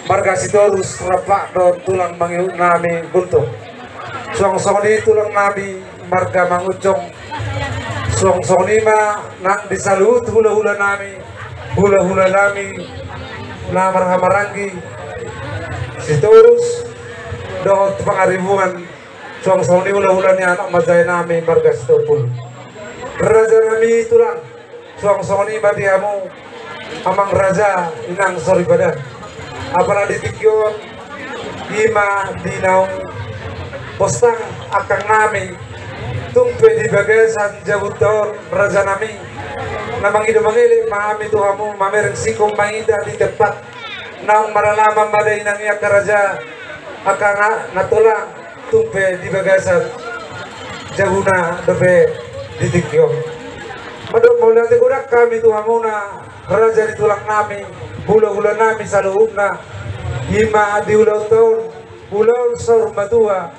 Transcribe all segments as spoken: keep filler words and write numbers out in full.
Marga Sitorus rap dohot tulang mangihut nami Gultom. Suang songon i tulang nami marga Mangunjung. Suang songon i ma nang di saluhut hulahula nami, hulahula nami na marhahamaranggi Sitorus dohot Pangaribuan. Suang songon i hulahula ni anak manjae nami marga Sitompul. Raja nami tulang, suang songon i ma di hamu amang raja, inang soripada. Apala di tingki on i ma di naung bostang angkang nami, tung pe di bagasan jabunta on raja nami, na mangido mangelek ma hami tu hamu mamereng singkop mangido di tempat naung maralaman ma da inang i angka raja, angka na, na tola, tung pe di bagasan jabuna dope di tingki on. Mandok mauliate godang hami tu hamuna raja ni tulang nami, hulahula nami saluhutna, i ma di ulaonta on, ulaon saur matua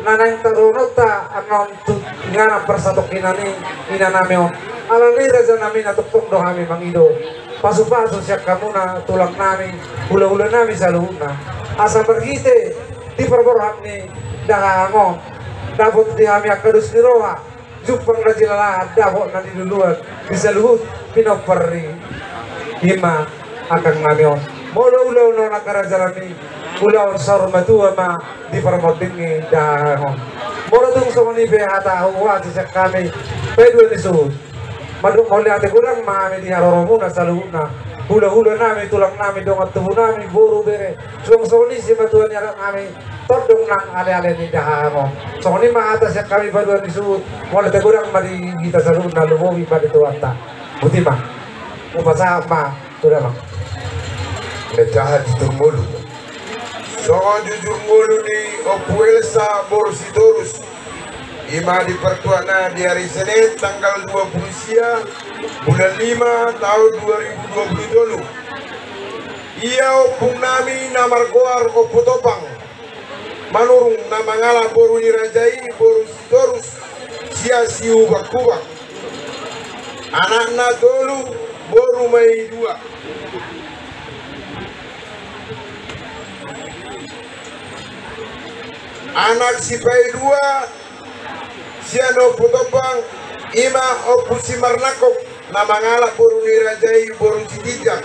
na naeng tadohononta annon tu inganan parsatongkinan i, ina nami on. Alani raja nami na tongtong do hami mangido pasupasu sian hamuna tulang nami, hulahula nami saluhutna, asa marhite di parborhat ni dahahang on dapot di hami angka dos ni roha, jumpang na jinalahan, dapot na niluluan di saluhut pinompar ni i ma angkang nami on. Molo ulaon on angka raja nami, ulaon saur matua ma di parmonding ni dahahang on. Molo tung songon i pe hata huhuasi sian hami, paidua ni suhut. Mandok mauliate godang ma hami di haroromuna saluhutna, hulahula nami, tulang nami, dongan tubu nami, boru, bere, suang songon i simatua ni adat nami, tondong nang aleale ni dahahang on. Songon i ma hata sian hami paidua ni suhut, mauliate godang ma di hita saluhutna, lumobi ma di Tuhanta. Boti ma. Hupasahat ma tu damang. Lecahan jujur ngolu. Songon jujur ngolu ni Ompu Elsa boru Sitorus, i ma di partuatna di ari Senin tanggal dua puluh sia bulan lima tahun dua ribu dua puluh tolu. Ia ompung nami na margoar Ompu Topang Manurung na mangalap boru ni raja i boru Sitorus sian Siubangkubang. Anakna tolu, boru ma i dua. Anak sipaidua sian Ompu Topang, i ma Ompu Simarnangkok, na mangalap boru ni raja i boru Sitinjak.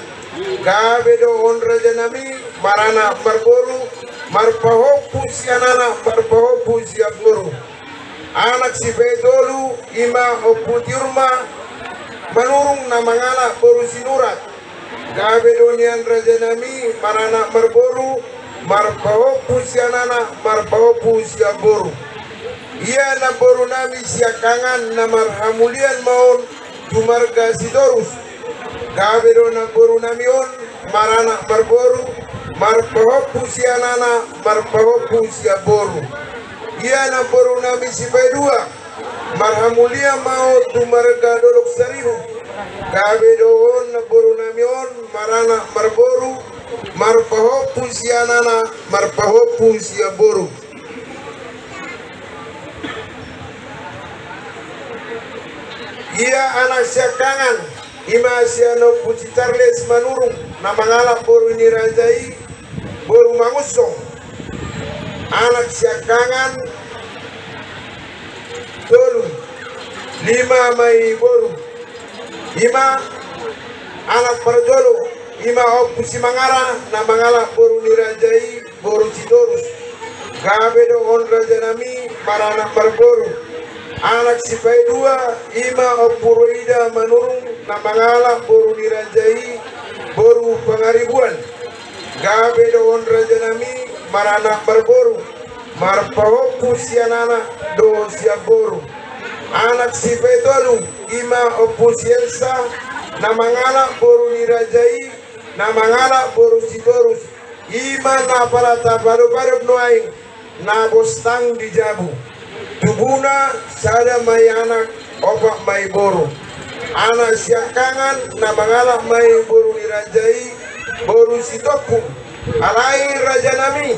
Gabe do on raja nami, maranak marboru, marpahompu sian anak, marpahompu sian boru. Anak sipaitolu, i ma Ompu Tiurma Manurung, na mangalap boru Sinurat. Gabe do nian raja nami, maranak marboru, marpahompu sian anak, marpahompu sian boru. Ia namboru nami siangkangan na marhamulian ma on tu marga Sitorus. Gabe do namboru nami on, maranak marboru, marpahompu sian anak, marpahompu sian boru. Ia namboru nami sipaidua, marhamulian ma on tu marga Dolok Saribu. Gabe do on namboru nami on, maranak marboru, marpahompu sian anak, marpahompu sian boru. Ia anak siangkangan, i ma sian Ompu Si Charles Manurung, na mangalap boru ni raja i, boru Mangunsong. Anak siangkangan tolu, lima ma i boru. I ma anak parjolo, i ma Ompu Simangara, na mangalap boru ni raja i, boru Sitorus. Gabe do on raja nami, maranak marboru. Anak sipaidua, i ma Ompu Roida Manurung, na mangalap boru ni raja i, boru Pangaribuan. Gabe do on raja nami, maranak marboru, marpahompu sian anak dohot sian boru. Anak sipaitolu, i ma Ompu Si Elsa, na mangalap boru ni raja i, na mangalap boru Sitorus. I ma na pala tapadopadop nuaeng, na bostang di jabu. Tubuna sada ma i anak, opat ma i boru. Anak siangkangan na mangalap ma i boru ni raja i, boru Sitompul. Alai raja nami,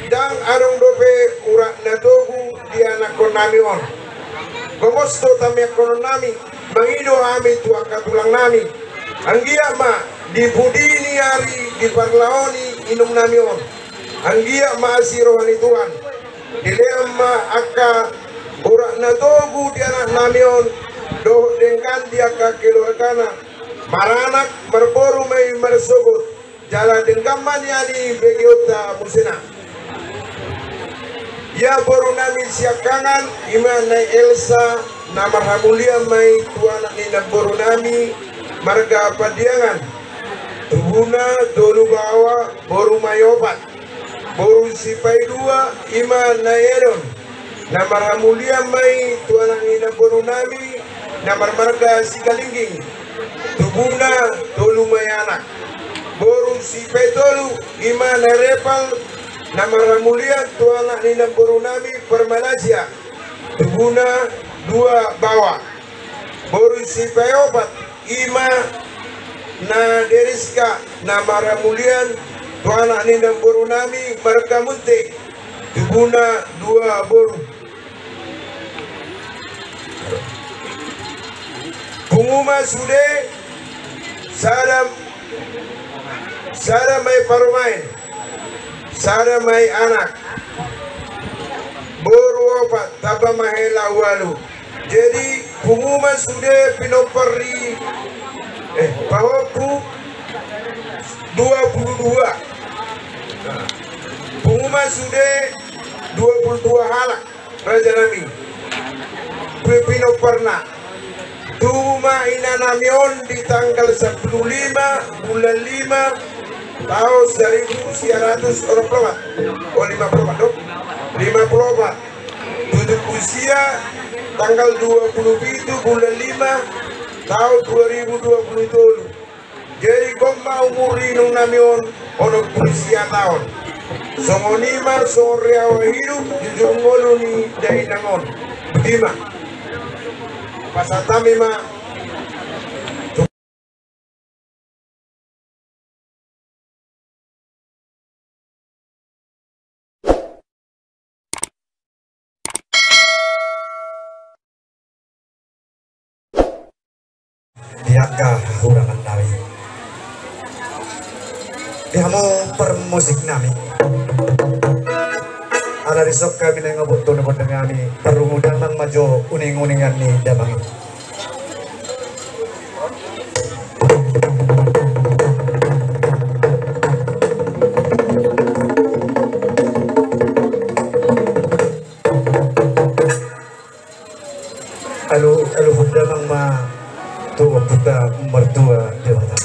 ndang adong dope urat na togu di anakkon nami on. Gomos do tamiangkonon nami, mangido hami tu angka tulang nami. Anggiat ma di pudi ni ari diparlaoni inum nami on. Anggiat ma asi roha ni Tuhan. Dilehon ma angka urat na togu di anak nami on dohot denggan di angka keluargana. Maranak marboru ma i marsogot. Jala denggan ma nian i begeonta musena. Ia boru nami siangkangan, ima Nai Elsa, na marhamulian ma i tu anak ni namboru nami marga Pandiangan. Tubuna tolu baoa, boru ma i opat. Boru sipaidua, ima Nai Elon, na marhamulian ma i tu anak ni namboru nami na marmarga Sigalingging. Tubuna tolu ma i anak. Boru sipaitolu, ima Nai Repal, na marhamulian tu anak ni namboru nami Parmalasia. Tubuna dua baoa. Boru sipaiopat, ima Nai Deriska, na marhamulian tu anak ni namboru nami marga Munte. Tubuna dua boru. Pungu ma sude, sada, sada ma i parumaen, sada ma i anak. Boru opat, tamba ma hela ualu. Jadi pungu ma sude pinompar ni, eh, pahompu dua puluh dua. Pungu ma sude dua puluh dua halak. Raja nami, pe pinomparna. Tubu ma ina nami on di tanggal sepuluh lima bulan lima tahun seribu sembilan ratus onom puluh empat. Oh, lima puluh empat dong. Lima puluh empat. Tutup usia tanggal dua puluh pitu bulan lima tahun dua ribu dua puluh tolu. Jadi gok ma umur ni inum nami on onom puluh sia taon. Songon i ma songon riawa hidup di jujur ngolu ni dainang on. Boti ma. Pasahat hami ma. Di angka hahurangan nami, di hamu parmusik nami, ala dison hami na ingobot tu na gondang nami, parungu damang ma jo uning-uningan ni damang i. Alu, aluhon damang ma tu ompunta martua Debata.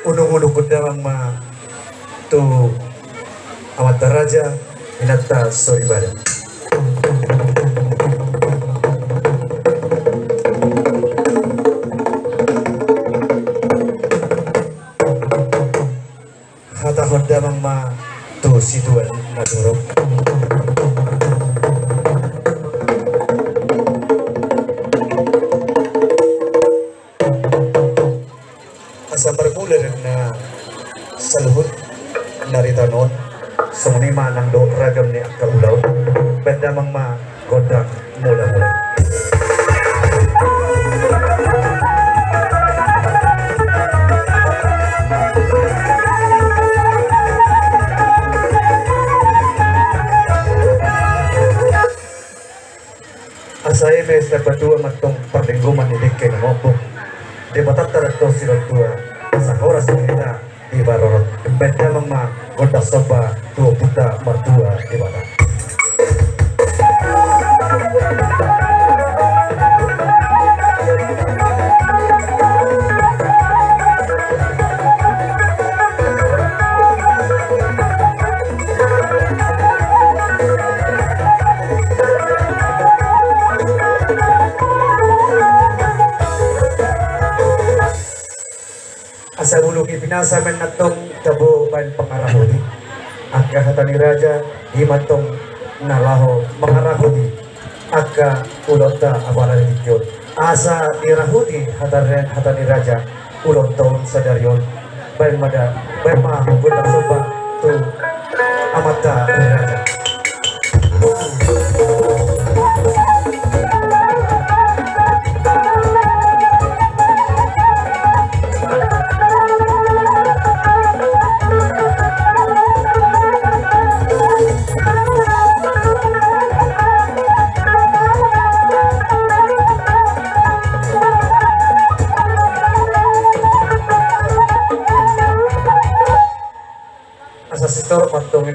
Unung-unung damang ma tu amanta raja, inanta soripada. Hatahon damang ma tu situan na torop. Asa marmula do na saluhut na ritaon, songon i ma nang dohot ragam ni angka ulaon, baen damang ma gondang mula-mula. Asa eme sapatua mantong parlinggoman ni dengke na mombong. Debatanta do tong sirotua, asa horas hita di barorot. Baen damang ma gondang somba tu ompunta martua Debata. Asa bulung i pinasa ma antong tabo baen pangarahut i. Angka hata ni raja i ma antong na laho mangarahut i. Angka ulaonta apala di tingki on. Asa dirahut i hata re-, hata ni raja ulaonta on sadari on. Baen ma da, baen ma gondang somba tu amanta ni raja.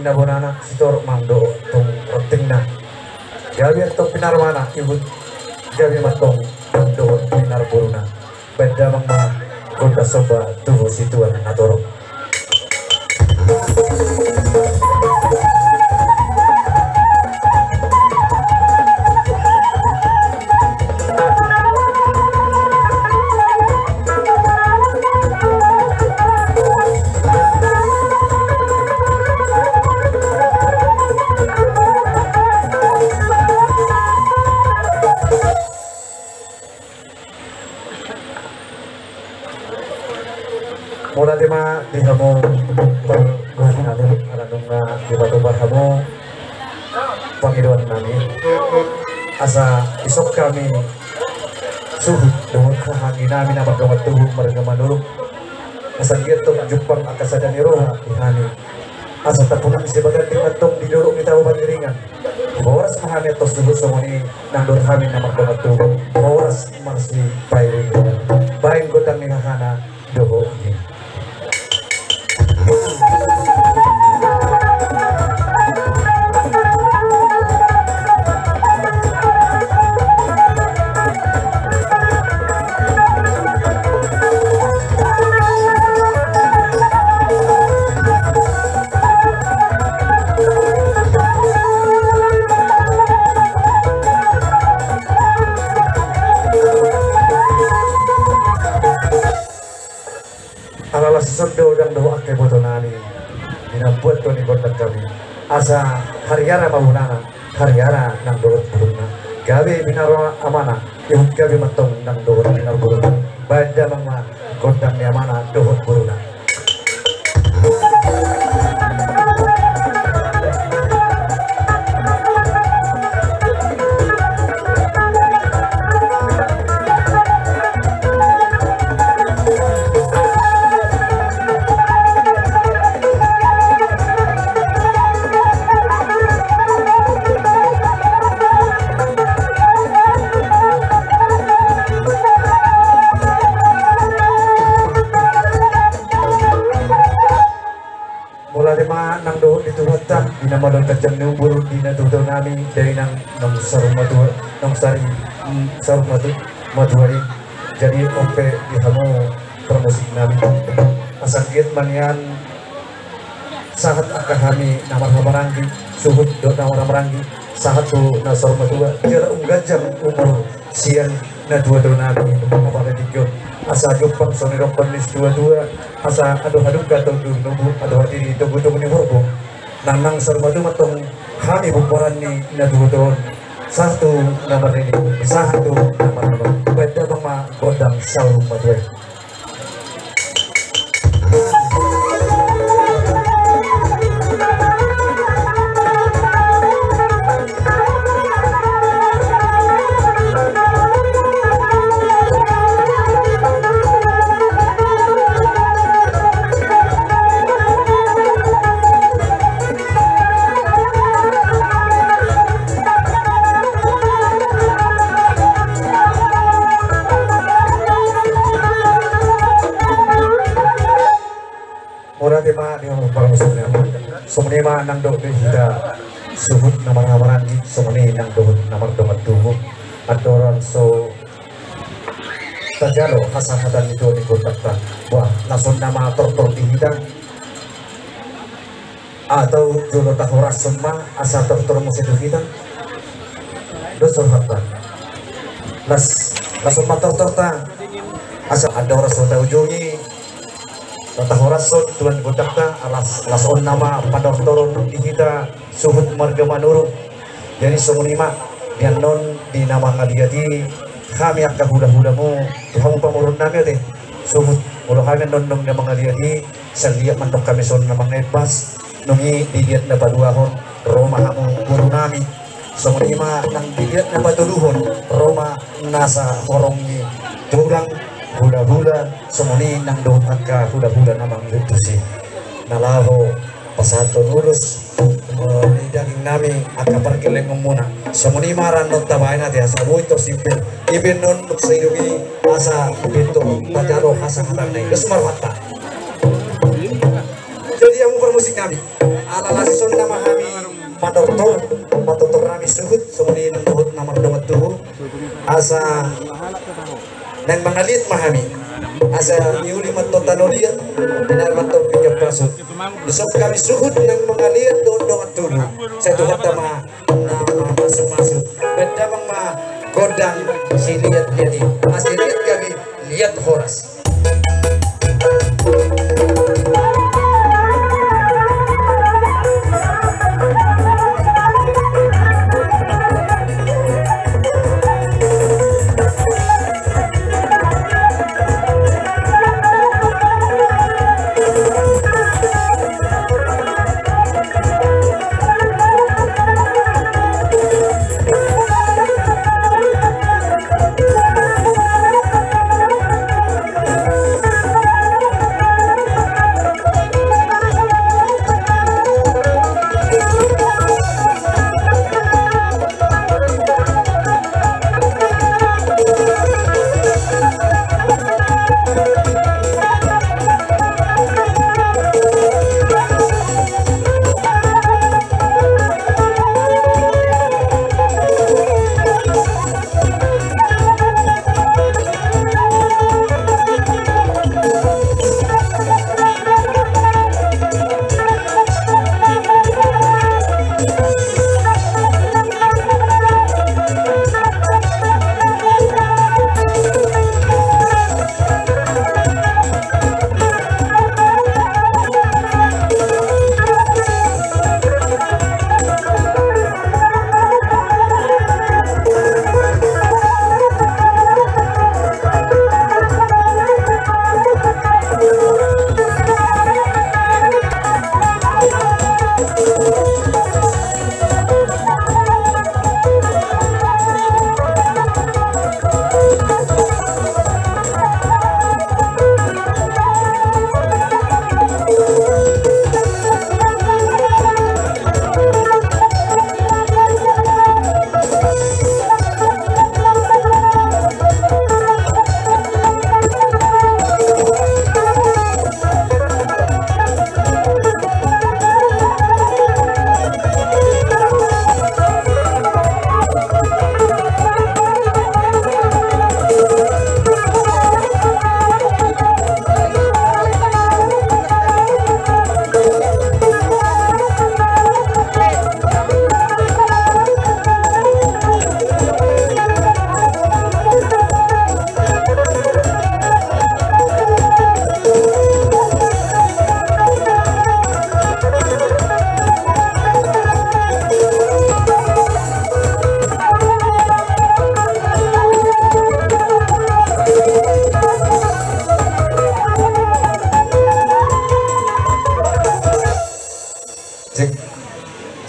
Na bonana sitorop ma dohot tong rontingna. Gabe antong pinaromana, ihut gabe ma antong dohot pinarboruna. Baen damang ma gondang somba tu situan na torop. Mauliate ma di hamu parguhut nami, ala nunga dipatupa hamu pangidoan nami. Asa dison hami suhut dohot haha anggi nami na mardongan tubu marga Manurung. Asa anggiat tong jumpang angka sada ni roha di hami. Asa tapulang sibagas di antong di dolok ni tabo Pangiringan. Horas ma hami antong suhut songon i nang dohot hami na mardongan tubu. Horas marsipairing. Baen gondang ni hahana dohot ni. Ala las sondo dang dohot angka iboto nami. Di na buat do ni gondang hami. Asa hariara ma bonana, hariara nang dohot bulungna. Gabe pinaromana, ihut gabe ma antong nang dohot pinarboruna. Baen damang ma gondang ni amana dohot boruna. Mauliate ma nang dohot di Tuhanta, di na malo ganjang ni umur di na tuatua nami, dainang naung saur matua, naung sari, mm, saur matu-, matua i. Jadi on pe di hamu parmusik nami. Asa anggiat ma nian sahat angka hami na marhahamaranggi, suhut dohot na marhahamaranggi, sahat tu na saur matua, jala umganjang umur sian na tuatua nami, apala tingki on. Asa jumpang songon nidok ni situatua, asa andor halumpang tu togu ni horbo, andor hatiti tu togutogu ni horbo. Nang, nang saur matua ma antong hami pomparan ni na tuatua on. Sahat tu na marnini, sahat tu na marnono. Baen damang ma gondang saur matua i. Mauliate ma di hamu parmusik nami. Songon i ma nang dohot di hita suhut na marhahamaranggi, songon i nang dohot na mardongan tubu. Andorang so tajalo hasahatan ni tua ni gondangta. Wah, laos on nama tortor di hita. Atau jolo tahorashon ma asa tortor muse tu hita. Dos rohanta. Las, laos on ma tortorta. Asa andorang so taujungi, so tahorashon tua ni gondangta, las, laos on nama panortoron di hita suhut marga Manurung. Jadi songon i ma, di annon di na mangaliat i, hami angka hulahulamu, tu hamu pamoruon nami ate. Suhut, molo hami annon dung na mangaliat i, sai liat ma antong hami songon na mangebas, nunga i di liat na paduahon, ro ma hamu boru nami. Songon i ma nang di liat na patoluhon, ro ma nasa horong ni tulang, hulahula, songon i nang dohot angka hulahula na mangihut tusi. Na laho pasahathon ulos, eh, ni daging nami angka pargellengonmuna. Songon i ma ra annon tabaen ate asa boi torus i pe. Ipe annon dung saidongani asa pintor tajalo hasahatan na i. Dos ma rohanta. Jadi hamu parmusik nami. Ala na sisonda ma hami manortor, manortor hami suhut, songon i nang dohot na mardongan tubu. Asa naeng mangaliat ma hami. Asa niuli ma antong tanolian, di na ma antong pinggan pasu. Dison hami suhut naeng mangaliat dohot dongan tubu. Sai Tuhanta ma na mamasumasu. Baen damang ma gondang siliatliat i. Asa liat gabe liat horas.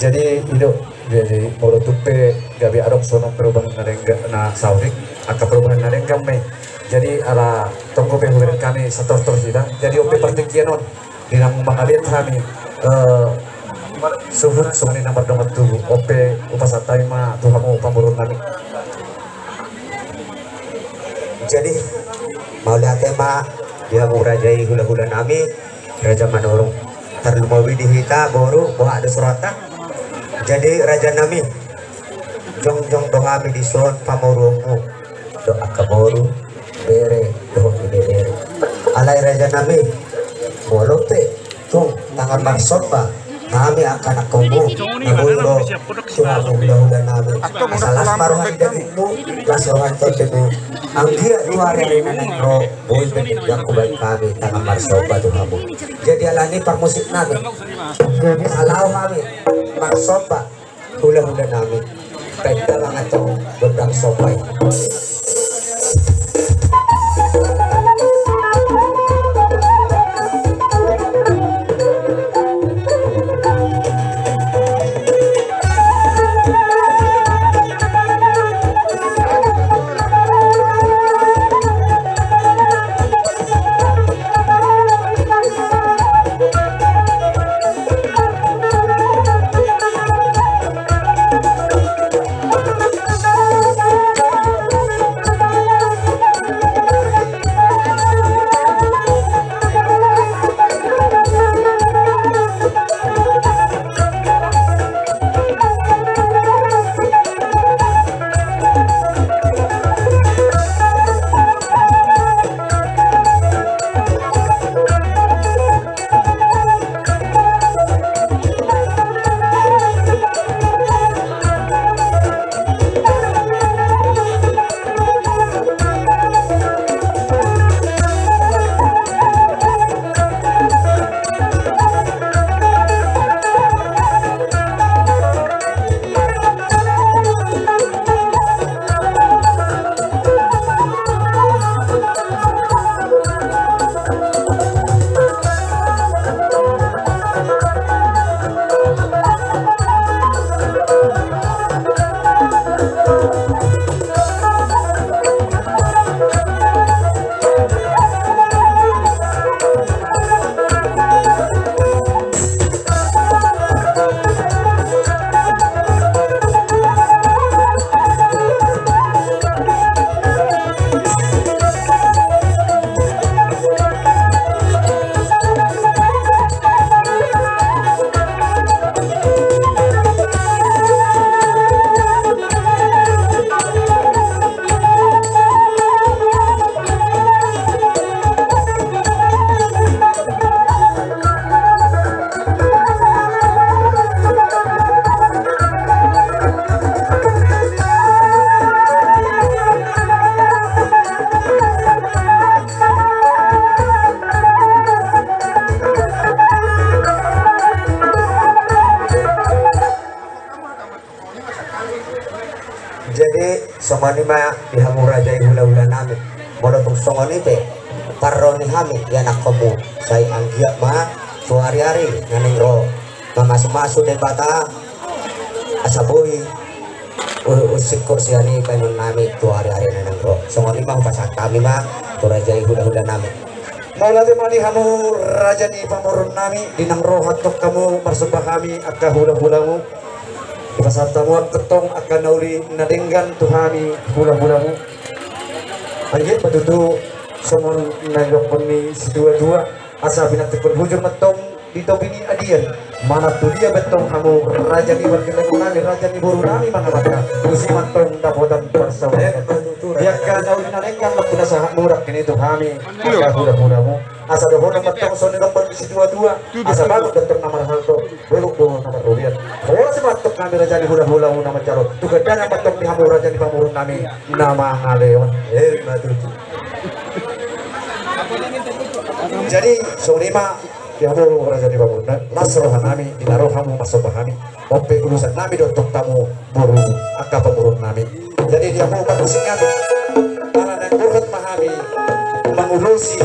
Jadi, i do, jadi molo tung pe gabe adong songon perubahan na denggan na saotik, angka perubahan na denggan ma i. Jadi ala tonggo pe hubereng hami satortor hita. Jadi on pe partingkian on di naung mangaliat hami, eh, suhut songon i na mardongan tubu. On pe hupasahat hami ma tu hamu pamoruon nami. Jadi mauliate ma di hamu raja i, hulahula nami, raja Manurung. Tarlumobi di hita boru, boha do suratna. Jadi raja nami, jongjong do hami dison pamoruonmu dohot angka boru, bere dohot ibebere. Alai raja nami, molo pe tung tangan marsomba hami angka anakkonmu, na boi ro tu hamu hulahula nami. Asa las ma roha ni dagingmu, las roha ni tondemu. Anggiat tu ari ari na naeng ro, boi pe tinggal hubaen hami tangan marsomba tu hamu. Jadi alani parmusik nami, jadi asa laho hami marsomba hulahula nami. Baen damang antong gondang somba i. Jadi songon i ma di hamu raja i hulahula nami. Molo tung songon i pe parro ni hami ianakhonmu, sai anggiat ma tu ari-ari na naeng ro, mamasu-masu Debata asa boi u-, unsingkop sian i baenon nami tu ari-ari na naeng ro. Songon i ma hupasahat hami ma tu raja i hulahula nami. Mauliate ma di hamu raja ni pamoruon nami, di naeng ro antong hamu marsomba hami angka hulahulamu. Hupasahat hamu antong angka na uli na denggan tu hami hulahulamu. Anggiat ma tutu songon na nidok ni situa-tua, asa pinantikhon bujur ma antong di topi ni adian. Manang tu dia pe antong hamu raja ni pargellengon nami, raja ni boru nami, manang aha, tusi ma antong dapotan parsaulian. Di angka na uli na denggan ma pinasahatmu nangkin i tu hami angka hulahulamu. Asa dohonon ma antong songon na nidok ni situa-tua, asa bagot do antong na marhalto, boluk do na marrobean. Horas ma antong hami raja ni hulahulamu na manjalo, tu gandangan ma antong di hamu raja ni pamoruon nami na mangalehon. Emma tutu. Jadi songon i ma di hamu raja ni pamoruon nami, las roha nami di na ro hamu marsomba hami. On pe ulosan nami do antong hamu boru angka pamoruon nami. Jadi di hamu parmusik nami, ala naeng borhat ma hami mangulosi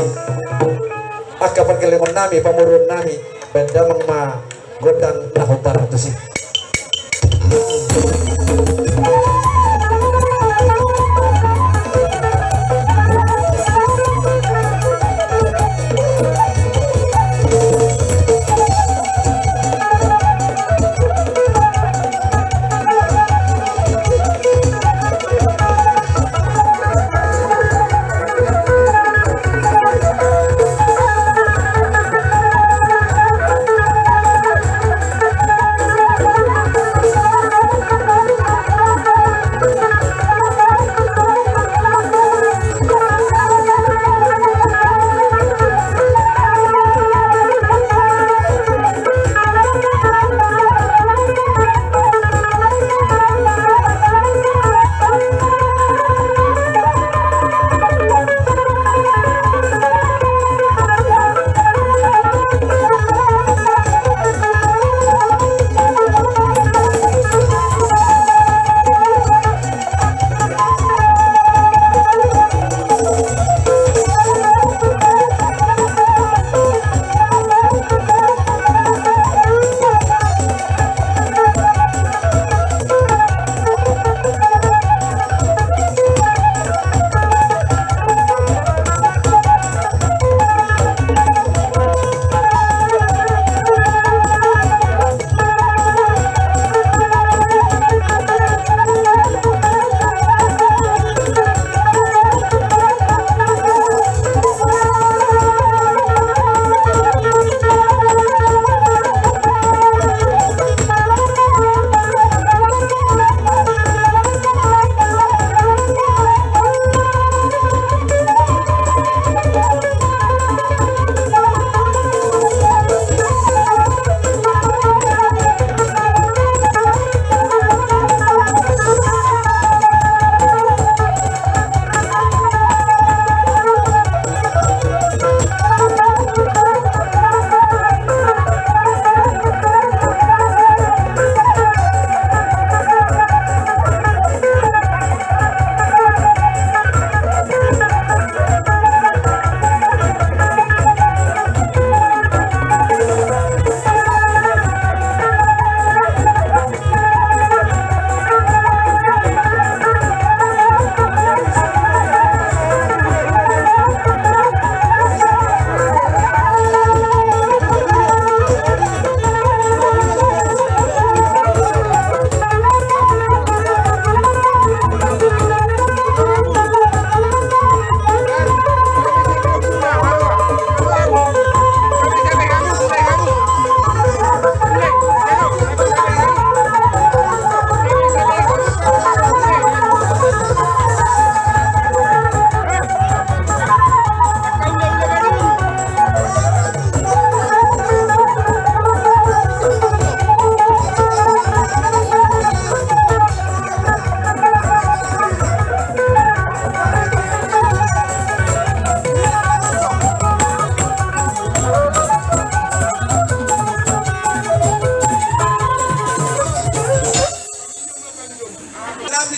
angka pargellengon nami, pamoruon nami, baen damang ma gondang na hombar tusi.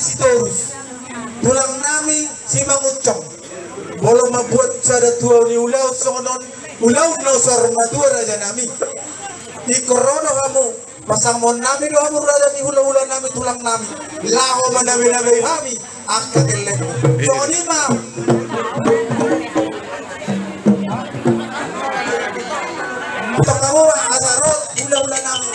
Sitorus, tulang nami Simangunsong, molo mambuat sada tua ni ulaon songon on, ulaon na saur matua raja nami. Ingkon ro do hamu, pasangamon nami do hamu raja ni hulahula nami, tulang nami, laho manabei-nabei hami angka gelleng. Songon i ma. Tong hamu ma asa ro hulahula nami.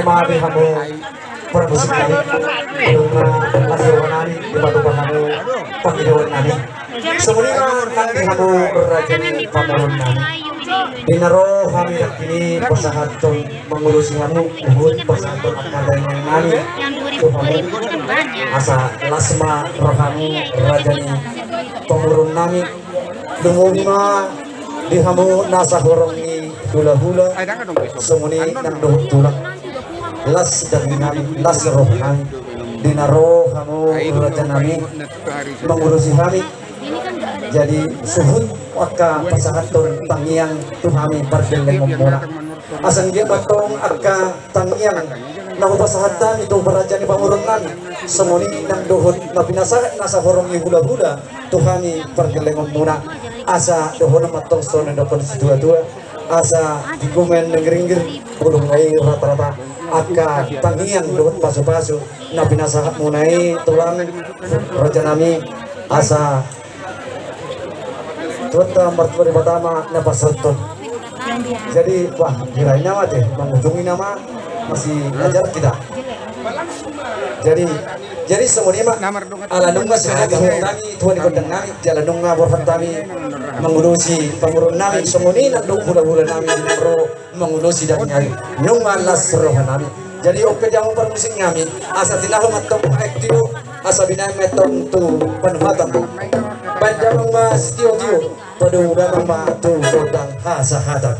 Mari hamu parmusik nami, nunga las roha nami, dipatupa hamu pangidoan nami. Songon i ma nang di hamu raja ni pamoruon nami. Di na ro hami nangkin i pasahathon mangulosi hamu, huhut pasahathon angka tangiang nami tu hamu. Asa las ma rohamu raja ni pamoruon nami. Lumobi ma di hamu na sahorong ni hulahula, songon i nang dohot tulang. Las daging nami, las roha nami. Di na ro hamu raja nami mangulosi hami. Jadi suhut angka pasahathon tangiang tu hami pargellengonmuna. Asa anggiat ma antong angka tangiang na hupasahat hami tu raja ni pamoruon nami, songon i nang dohot na pinasahat na sahorong ni hulahula tu hami pargellengonmuna. Asa dohonon ma antong songon na nidok ni situatua, asa di gumen na ringgit, bulung na i rata-rata angka tangiang dohot pasupasu na pinasahatmuna i tulang raja nami, asa Tuhanta martua Debata ma na pasahathon. Jadi wah, kira i nama te mangujungi nama masih ajar kita. Jadi, jadi songon i ma, ala nunga sihata hami tuan di gondang nami, jala nunga borhat hami mangulosi pamoruon nami, songon i nang dohot hulahula nami na ro mangulosi daging nami, nunga las roha nami. Jadi on pe damang parmusik nami, asa tinahu ma antong aek tio, asa binahen ma antong tu panuhatan. Baen damang ma sitiotio, padomu damang ma tu gondang hasahatan.